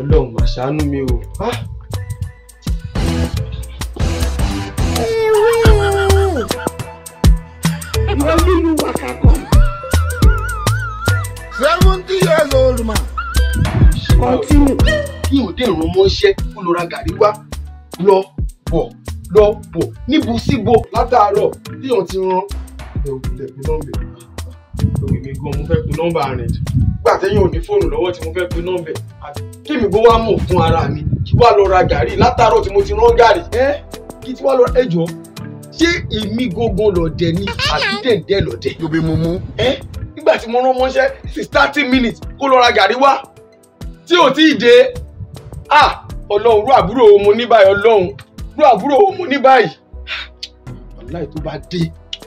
Ọlọ́run mà ṣàánú mi o. Only you waka come. 70 years old man. Continue. Kí o dé ìrún mọ́ṣẹ́ kó lọ ra gàrí wá lọ bọ̀ lọ bọ̀ níbo síbo látàárọ̀ tí òun ti rán ẹ̀kú nọ́mbẹ̀. Òwe mi gan mo fẹ́ pe nọ́mbà rẹ̀. Gbà tẹ́yìn ò ní fóònù lọ́wọ́ tí mo fẹ́ pe nọ́mbẹ̀. Kí mi gbó wá mọ̀ fún ara mi kí wá lọ ra gàrí látàárọ̀ tí mo ti rán gàrí. Kí tí wá lọ ẹjọ́ ṣé èmi gangan lọ̀dẹ̀ ni àbí dẹ̀ǹdẹ̀ lọ̀dẹ̀? You be mumu. Nígbà tí mo rán mọ́ṣẹ́ sí 30 minutes kó lọ ra gàrí wá tí ò tí ì dé. Ọlọ́run rú àbúrò mo ní báyìí, Ọlọ́run rú àbúrò mo ní báyìí. Wàláì tó bá dé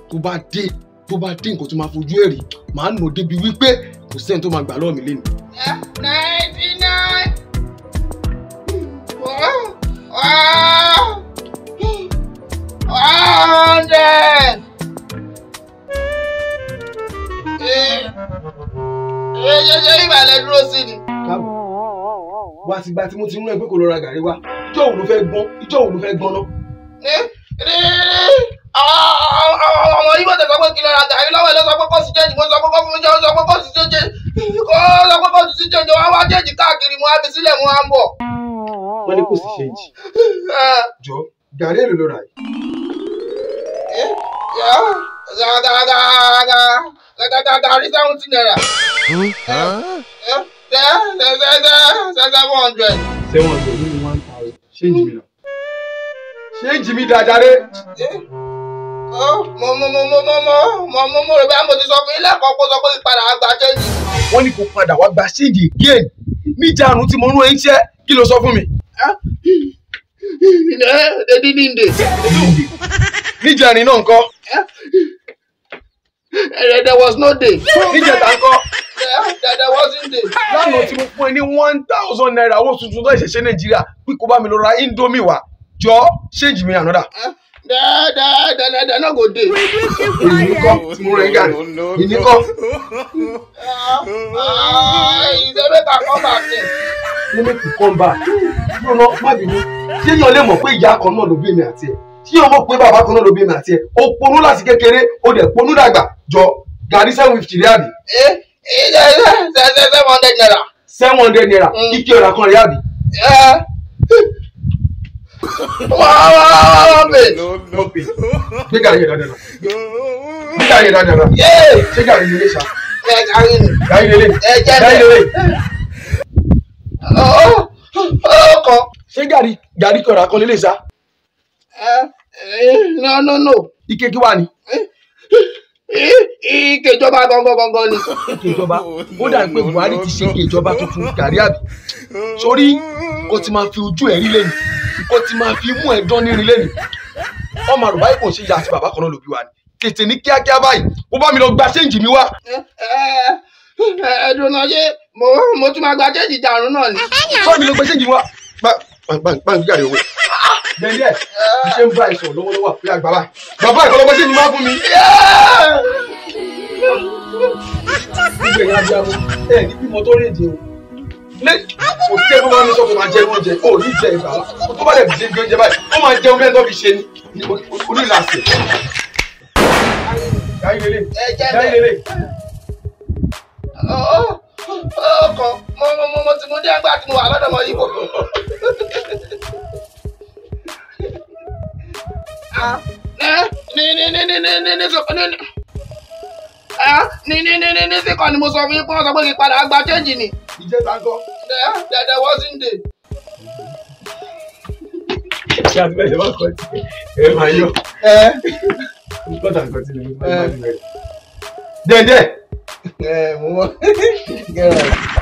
tó bá dé tó bá dé nǹkan tó máa fojú ẹ̀ rí màá nà débi wípé kò sẹ́ni tó máa gbà lọ́wọ́ mi lẹ́nu. 99 100. Ṣé ìbàlẹ̀ dúró sí ni? Káàbọ̀ wá sígbà tí mo ti rún ẹ pé kò lọ ra gàrí wá, ìjọ́ òun ló fẹ́ gbọ́n, ìjọ́ òun ló fẹ́ gbọ́n náà. Ọmọ yìí bọ̀ tẹ̀sán pé kí lọ ra gàrí lọ́wọ́ ẹ̀ ló sọ pé kó sì jẹ́jì, mo sọ pé kó fún mi jẹ́, ó sọ pé kó sì jẹ́jì, kó sọ pé kó sì jẹ́jì, wọ́n wá jẹ́jì káàkiri, mo á fi sílẹ̀, mo á ń bọ̀. Wọ́n ní kò sì ṣéǹjì. Jọ gàrí èlò ló rà yìí. Gàrí 70 naira. 700. 700 nínú 1000. Ṣéǹjì mi náà. Ṣéǹjì mi dáadáa. Mo rò bá mo ti sọ fún ilé ẹ̀kọ́ kó sọ pé padà wá gba ṣéǹjì. Wọ́n ní kó padà wá gba ṣéǹjì again. Níjàrún tí mo rún ẹ ń ṣẹ́, kí ló sọ fún mi? Níjàrin náà ńkọ́? There was no day. Níjẹta ńkọ́? There wasn't day. Lánàá tí mo fún ẹ ní 1000 naira owó tuntun tó ṣẹ̀ṣẹ̀ Nàìjíríà pé kó bá mi lọ ra Indomie wá. Jọ ṣéǹjì mi ànọ́dà. There no go dey. Èmi kọ́ tí mo rẹ̀ gàrí. Èmi kọ́. Ìṣe make I come back. Ṣé make you come back? Lọ́nà má bínú. Ṣé yàn lè mọ̀ pé ìyá kan náà ló bí mi àti ẹ̀? Ṣé yàn mọ̀ pé bàbá kan náà ló bí mi àti ẹ̀? O ponú láti kékeré, o dẹ̀ ponú dàgbà. Jọ gàrí 750 rí àbí? 700 naira. 700 naira. Ike ọ̀rà kan rí àbí? One page. Gbé gàrí yẹn dáadáa. Gbé gàrí yẹn dáadáa. Ṣé gàrí lélẹ̀ ṣá? Gàrí lélẹ̀. Gàrí lélẹ̀. Ọkọ. Ṣé gàrí gàrí kọ̀ọ̀rà kan lélẹ̀ ṣá? No no no. Ike kí wà ní? Ike ìjọba gangan gangan ni. Ike ìjọba. Ó dà pé Buhari ti ṣe ike ìjọba tuntun gàrí àbí? Sórí kò ti máa fi ojú ẹ̀ rí lẹ́nu, kò ti máa fi mú ẹ̀ dán nírin lẹ́nu. Ọmọ àrùbá yìí kò ṣe ìyá àti bàbá kan náà ló bí wa ni. Tètè ní kíákíá báyìí, ó bá mi lọ gba ṣéǹjì mi wá. Ẹ̀ẹ́dùn náà ṣé mo tún máa gba ṣéǹjì jàrún náà ni. Bá mi lọ gba ṣéǹjì mi wá. Bá ń gbàdé owó. Dẹ́ndẹ́ bí ṣe ń bá ìsọ̀ lọ́wọ́lọ́wọ́ àpé àgbà báyìí. Bàbá ìkọlọ́gbọ́ ṣéǹjì máa fún mi. Gbogbo ẹ̀yin abiyamọ, ẹ̀ ní bímọ tó rèdè o. Kò sí ẹgbẹ́ máa ń sọ tó máa jẹ oúnjẹ, ó ní jẹ ìgbà wa. Tó bá dẹ̀ jẹ oúnjẹ báyìí, ó máa jẹun bẹ́ẹ̀ tó fi ṣe ni onílàsẹ̀. Gàrí lélẹ̀, gàrí lélẹ̀. Ọkọ mo ti mú dé ẹgbẹ́ àti mo wà lọ́dọ̀ mọ́ yìí bò. Ní síkọ̀ ni mo sọ fún yín pé wọ́n sọ pé kí n padà gba ṣéǹjì ni. Ìjẹta ńkọ́? There wasn't day. Ṣé àti bẹ́ẹ̀ ṣe máa kọ́ ti ẹ máa yọ? Kọ́tà nǹkan tí mo máa ń bẹ̀rẹ̀. Dẹ̀ndẹ̀. Mo mọ̀. Get out.